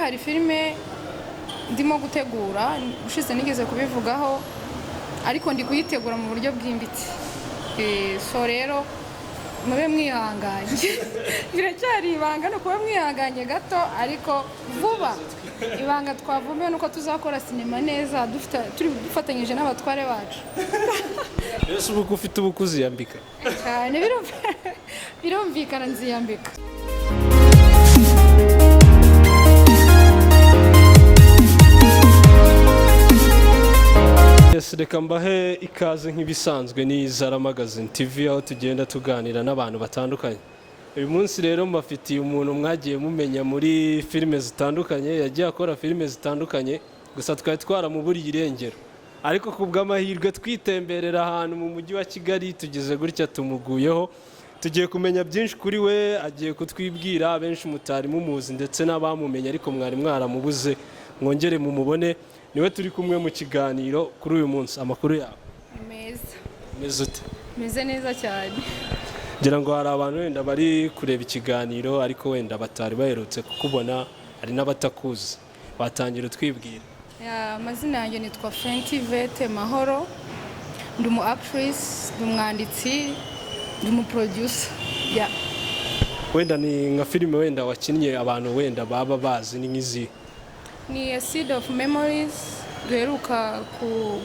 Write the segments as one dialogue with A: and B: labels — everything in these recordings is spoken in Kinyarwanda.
A: Hari filime ndimo gutegura. Ushize nigeze kubivugaho, ariko ndi kuyitegura mu buryo bwimbitse. So rero mube mwihanganye, biracyari ibanga, ni ukuba mwihanganye gato, ariko vuba ibanga twavumbuye nuko tuzakora sinema neza turi dufatanyije n'abatware bacu.
B: Mbese ubu ko ufite ubukwe uziyambika?
A: Cyane, birumvikana nziyambika.
B: Yes, reka mbahe ikaze nk'ibisanzwe. Ni Zara Magazine TV, aho tugenda tuganira n'abantu batandukanye. Uyu munsi rero mbafitiye umuntu mwagiye mumenya muri filime zitandukanye, yagiye akora filime zitandukanye, gusa twari twaramuburiye irengero, ariko ku bw'amahirwe twitemberera ahantu mu mujyi wa Kigali tugeze gutya tumuguyeho. Tugiye kumenya byinshi kuri we, agiye kutwibwira. Benshi mutari mumuzi ndetse n'abamumenye ariko mwari mwaramubuze, mwongere mumubone. Niwe turi kumwe mu kiganiro kuri uyu munsi. Amakuru yawe?
A: Ni meza.
B: Umeze ute?
A: Meze neza cyane.
B: Ngira ngo hari abantu wenda bari kureba ikiganiro ariko wenda batari baherutse kukubona, hari n'abatakuzi. Watangira utwibwira.
A: Yeah, amazina yanjye nitwa Fenty Vete Mahoro, ndi umu actress, ndi umwanditsi, ndi umu producer, yeah.
B: Wenda ni nka filime wenda wakinnye abantu wenda baba bazi ni nk'izihe?
A: Ni A Seed of Memories duheruka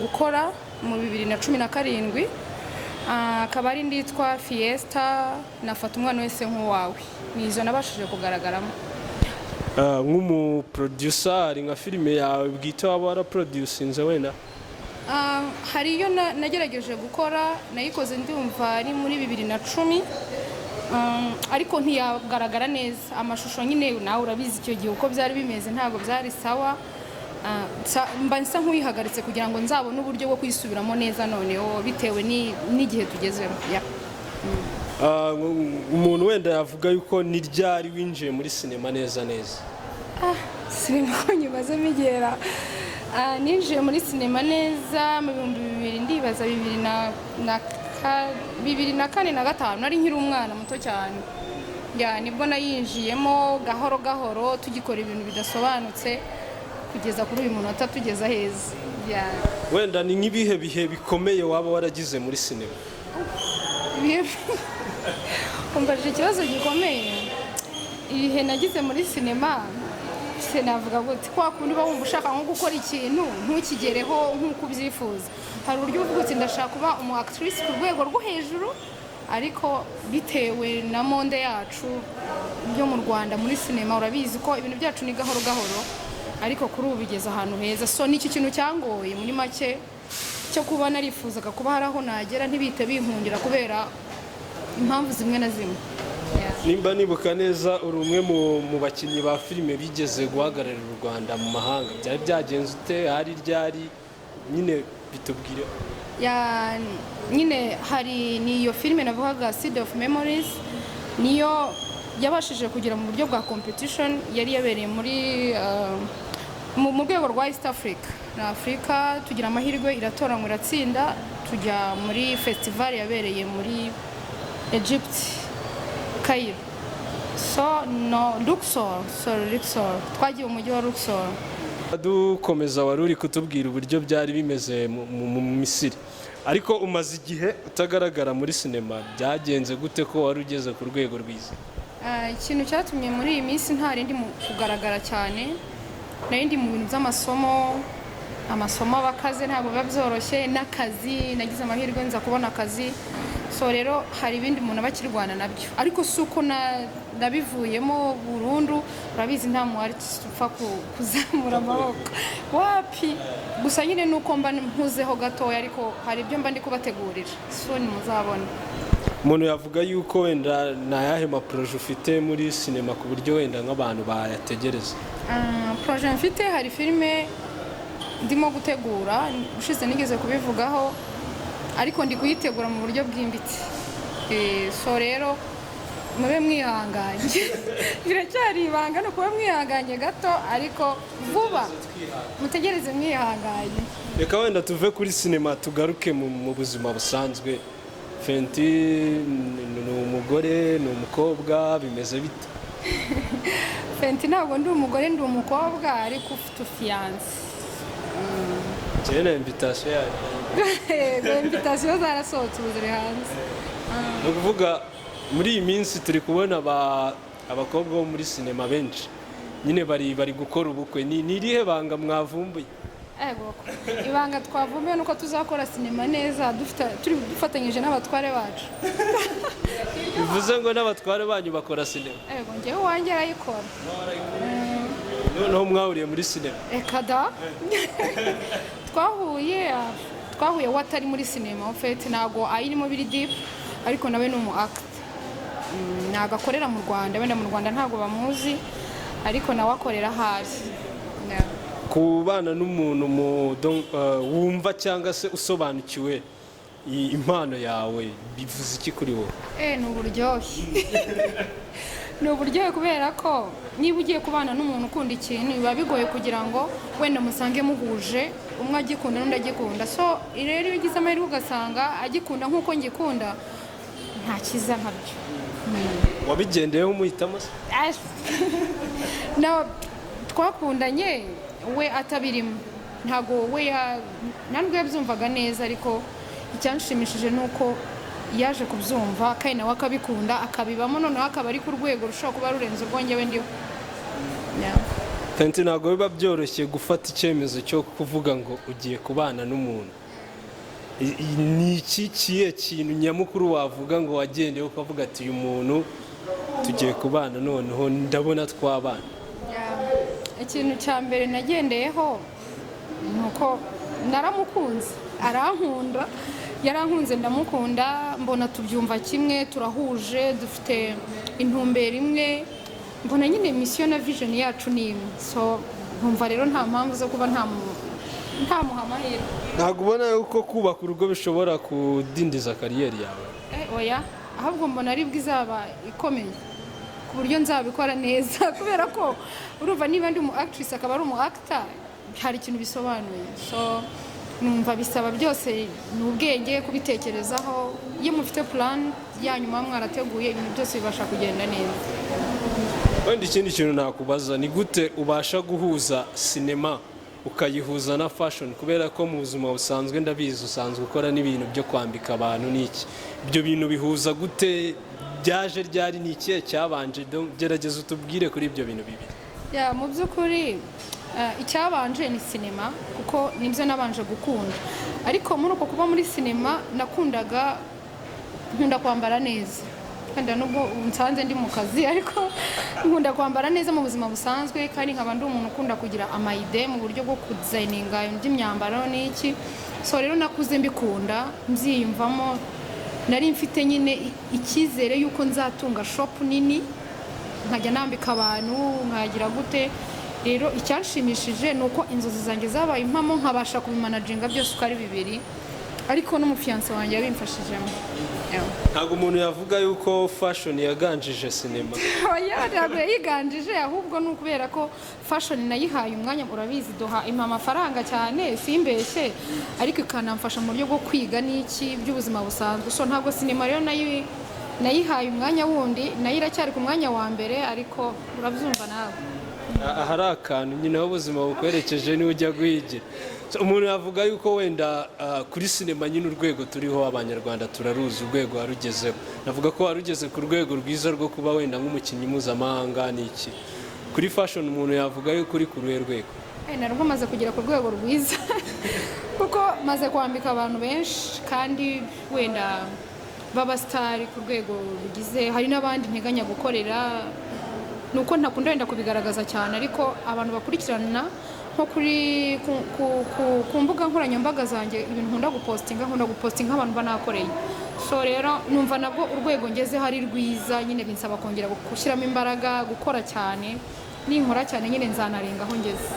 A: gukora mu 2017. Akaba ari indi yitwa Fiesta nafata umwana wese nk'uwawe. Ni izo nabashije kugaragaramo.
B: Nk'umu producer, hari nka filime yawe bwite waba waraproducinze wenda?
A: Hari iyo nagerageje gukora, nayikoze ndumva ari muri 2010, ariko ntiyagaragara neza amashusho. Nyine nawe urabizi icyo gihe uko byari bimeze, ntabwo byari sawa. Mba nsa nk'uyihagaritse kugira ngo nzabone uburyo bwo kuyisubiramo neza noneho bitewe n'igihe tugezemo, yeah.
B: Umuntu wenda yavuga yuko ni ryari winjiye muri sinema neza neza?
A: Sinema ko nyibazemo igera. Ninjiye muri sinema neza mu 2000, ndibaza bibiri na kane na gatanu, nari nkiri umwana muto cyane. Yeah, nibwo nayinjiyemo gahoro gahoro, tugikora ibintu bidasobanutse, kugeza kuri uyu munota tugeza heza, yeah.
B: Wenda ni nk'ibihe bihe bikomeye waba waragize muri sinema?
A: Umbajije ikibazo gikomeye. Ibihe nagize muri sinema se navuga gute? Kwa kundi uba wumva ushaka nko gukora ikintu ntukigereho nk'uko ubyifuza. Hari uburyo uvuga uti: "Ndashaka kuba umu actrice ku rwego rwo hejuru," ariko bitewe na monde yacu yo mu Rwanda muri sinema, urabizi ko ibintu byacu ni gahoro gahoro, ariko kuri ubu bigeze ahantu heza. So nicyo kintu cyangoye muri make, cyo kuba narifuzaga kuba hari aho nagera ntibite binkundira kubera impamvu zimwe na zimwe. Yeah.
B: Nimba nibuka neza, uri umwe mu bakinnyi ba filime bigeze guhagararira u Rwanda mu mahanga. Byari byagenze ute? Hari ryari nyine? Bitubwire.
A: Yeah, nyine hari ni iyo filime navugaga, Seed of Memories, niyo yabashije kugera mu buryo bwa competition yari yabereye muri mu rwego rwa East Africa na Africa. Tugira amahirwe iratoranywa, iratsinda, tujya muri festival yabereye muri Egypt, Cairo, so no, Luxor, sorry, Luxor. Twagiye mu mujyi wa Luxor.
B: Dukomeza, wari uri kutubwira uburyo byari bimeze mu Misiri, ariko umaze igihe utagaragara muri sinema. Byagenze gute ko wari ugeze ku rwego rwiza?
A: Ikintu cyatumye muri iyi minsi ntari ndi mu kugaragara cyane, nari ndi mu bintu by'amasomo. Amasomo aba akaze, ntabwo biba byoroshye, n'akazi nagize amahirwe nza kubona akazi. So rero hari ibindi umuntu aba akirwana nabyo, ariko si uko nabivuyemo burundu. Urabizi nta mu artist upfa kuzamura amaboko, wapi. Gusa nyine ni uko mba mpuzeho gatoya, ariko hari ibyo mba ndi kubategurira, soon muzabona.
B: Umuntu yavuga yuko wenda ni ayahe ma projets ufite muri sinema ku buryo wenda nk'abantu bayategereza?
A: Projet mfite, hari filime ndimo gutegura. Ushize nigeze kubivugaho, ariko ndi kuyitegura mu buryo bwimbitse. So rero mube mwihanganye, biracyari ibanga, ni ukuba mwihanganye gato, ariko vuba mutegereze mwihanganye.
B: Reka wenda tuve kuri sinema tugaruke mu buzima busanzwe. Fenty ni umugore, ni umukobwa, bimeze bite?
A: Fenty, ntabwo ndi umugore, ndi umukobwa ariko ufite fiancé.
B: Njyewe na invitation yayo.
A: Yego, invitation zarasohotse, ubu ziri hanze.
B: Ni ukuvuga muri iyi minsi turi kubona abakobwa bo muri sinema benshi nyine bari gukora ubukwe. Ni irihe banga mwavumbuye?
A: Ego, ibanga twavumbuye nuko tuzakora sinema neza dufite, turi dufatanyije n'abatware bacu.
B: Bivuze ngo n'abatware banyu bakora sinema?
A: Ego, njyewe uwanjye arayikora.
B: Noneho mwahuriye muri sinema?
A: Reka da, twahuye we atari muri sinema. En fait, ntabwo ayirimo biri deep, ariko nawe ni umu actor. Ntabwo akorera mu Rwanda, wenda mu Rwanda ntabwo bamuzi, ariko nawe akorera ahari. Yeah.
B: Kubana n'umuntu wumva cyangwa se usobanukiwe impano yawe bivuze iki kuri wowe?
A: Ni uburyohe, ni uburyohe, kubera ko niba ugiye kubana n'umuntu ukunda ikintu, biba bigoye kugira ngo wenda musange muhuje, umwe agikunda n'undi agikunda. So rero iyo ugize amahirwe ugasanga agikunda nk'uko ngikunda, nta cyiza nkabyo.
B: Wabigendeyeho umuhitamo se?
A: Na twakundanye we atabirimo, ntabwo we nta nubwo yabyumvaga neza, ariko icyanshimishije ni uko yaje kubyumva kandi nawe akabikunda, akabibamo, noneho akaba ari ku rwego rushobora kuba rurenze urwo njyewe ndiho. Yeah.
B: Fenty, ntabwo biba byoroshye gufata icyemezo cyo kuvuga ngo ugiye kubana n'umuntu. Ni iki kihe kintu nyamukuru wavuga ngo wagendeyeho ukavuga ati: "Uyu muntu tugiye kubana, noneho ndabona twabana"?
A: Yeah. Ikintu cya mbere nagendeyeho ni uko naramukunze, arankunda, yarankunze ndamukunda, mbona tubyumva kimwe, turahuje, dufite intumbero imwe, mbona nyine mission na vision yacu ni imwe. So nkumva rero nta mpamvu zo kuba ntamuha amahirwe.
B: Ntabwo ubona yuko kubaka urugo bishobora kudindiza career yawe?
A: Oya, ahubwo mbona aribwo izaba ikomeye ku buryo nzabikora neza, kubera ko urumva niba ndi umu actress akaba ari umu actor, hari ikintu bisobanuye. So numva bisaba byose ni ubwenge kubitekerezaho. Iyo mufite plan yanyu muba mwarateguye, ibintu byose bibasha kugenda neza.
B: Wenda ikindi kintu nakubaza ni gute ubasha guhuza sinema ukayihuza na fashion? Kubera ko mu buzima busanzwe ndabizi usanzwe ukora n'ibintu byo kwambika abantu n'iki. Ibyo bintu bihuza gute? Byaje ryari? Ni ikihe cyabanje? Gerageza utubwire kuri ibyo bintu bibiri.
A: Yeah, mu by'ukuri icyabanje ni sinema, kuko nibyo nabanje gukunda. Ariko muri uko kuba muri sinema nakundaga, nkunda kwambara neza. Wenda nubwo ubu nsanze ndi mu kazi, ariko nkunda kwambara neza mu buzima busanzwe, kandi nkaba ndi umuntu ukunda kugira ama idées mu buryo bwo kudesigninga ibintu by'imyambaro n'iki. So rero nakuze mbikunda, mbyiyumvamo. Nari mfite nyine icyizere y'uko nzatunga shop nini, nkajya nambika abantu, nkagira gute. Rero icyanshimishije ni uko inzozi zanjye zabaye impamo, nkabasha kubimanaginga byose uko ari bibiri, ariko n'umufiancé wanjye yabimfashijemo. Yeah.
B: Ntabwo umuntu yavuga yuko fashion yaganjije sinema?
A: Oya, ntabwo yayiganjije, ahubwo ni ukubera ko fashion nayihaye umwanya. Urabizi, duha impa amafaranga cyane, simbeshye, ariko ikanamfasha mu buryo bwo kwiga n'iki by'ubuzima busanzwe. So ntabwo sinema rero nayihaye umwanya wundi, nayo iracyari ku mwanya wa mbere, ariko urabyumva nawe.
B: Ahari akantu nyine aho ubuzima bukwerekeje niwe ujya guhigira. So, umuntu yavuga yuko wenda kuri sinema nyine urwego turiho abanyarwanda turaruzi, urwego warugezeho, navuga ko warugeze ku rwego rwiza rwo kuba wenda nk'umukinnyi mpuzamahanga n'iki. Kuri fashion umuntu yavuga yuko uri ku ruhe rwego?
A: Narwo maze kugera ku rwego rwiza, kuko maze kwambika abantu benshi kandi wenda b'abasitari ku rwego rugize. Hari n'abandi nteganya gukorera, ni uko ntakunda wenda kubigaragaza cyane, ariko abantu bakurikirana nko kuri ku mbuga nkoranyambaga zanjye, ibintu nkunda gupostinga abantu banakoreye. So rero numva nabwo urwego ngezeho ari rwiza. Nyine binsaba kongera gushyiramo imbaraga, gukora cyane. Ninkora cyane nyine nzanarenga aho ngeze.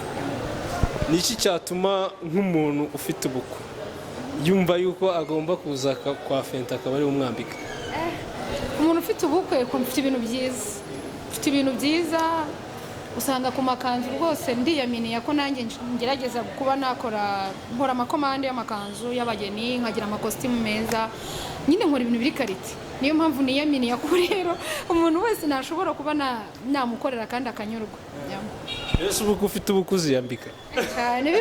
B: Ni iki cyatuma nk'umuntu ufite ubukwe yumva yuko agomba kuza kwa Fenty akaba ariwe umwambika?
A: Umuntu ufite ubukwe, ko mfite ibintu byiza, mfite ibintu byiza. Usanga ku makanzu rwose ndiyaminiye ko nanjye ngerageza kuba nakora, nkora amakomande y'amakanzu y'abageni, nkagira amakositimu meza nyine, nkora ibintu biri qualité. Niyo mpamvu niyaminiye ko rero umuntu wese nashobora kuba namukorera kandi akanyurwa. Yeah.
B: Ese ubu ko ufite ubukwe, uziyambika?
A: Cyane,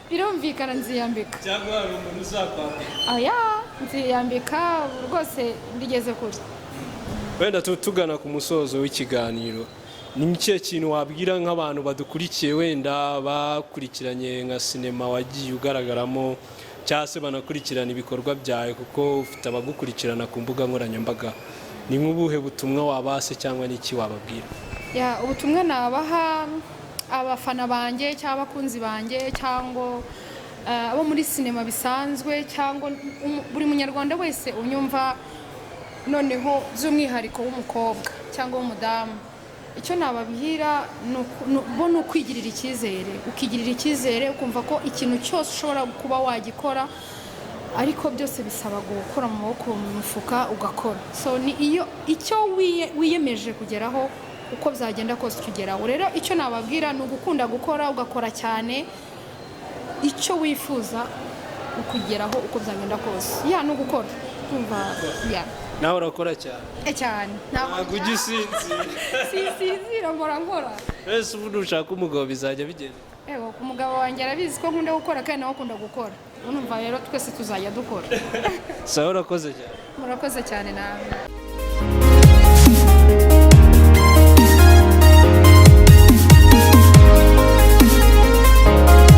A: birumvikana nziyambika.
B: Cyangwa hari umuntu uzakwambika?
A: Oya, nziyambika rwose, ndigeze kure.
B: Wenda tugana ku musozo w'ikiganiro, ni ikihe kintu wabwira nk'abantu badukurikiye, wenda bakurikiranye nka sinema wagiye ugaragaramo, cyangwa se banakurikirana ibikorwa byawe, kuko ufite abagukurikirana ku mbuga nkoranyambaga? Ni nk'ubuhe butumwa wabase cyangwa n'iki wababwira?
A: Yeah, ubutumwa nabaha abafana banjye cyangwa abakunzi banjye cyangwa abo muri sinema bisanzwe cyangwa buri munyarwanda wese unyumva, noneho by'umwihariko w'umukobwa cyangwa w'umudamu, icyo nababwira bo ni ukwigirira icyizere, ukigirira icyizere, ukumva ko ikintu cyose ushobora kuba wagikora, ariko byose bisaba gukura mu maboko mu mufuka ugakora. So ni iyo icyo wiyemeje kugeraho, uko byagenda kose ukigeraho. Rero icyo nababwira ni ugukunda gukora, ugakora cyane, icyo wifuza ukugeraho uko byagenda kose. Yeah, ni ugukora. Kumva, yeah.
B: Nawe urakora cyane?
A: Cyane.
B: Ntabwo ujya usinzira?
A: Sinsinzira, mpora nkora.
B: Wese ubu nushaka umugabo bizajya bigenda?
A: Ego, ku mugabo wanjye arabizi ko nkunda gukora kandi nawe akunda gukora. Urumva rero twese tuzajya dukora.
B: Sawa, urakoze cyane.
A: Murakoze cyane nawe.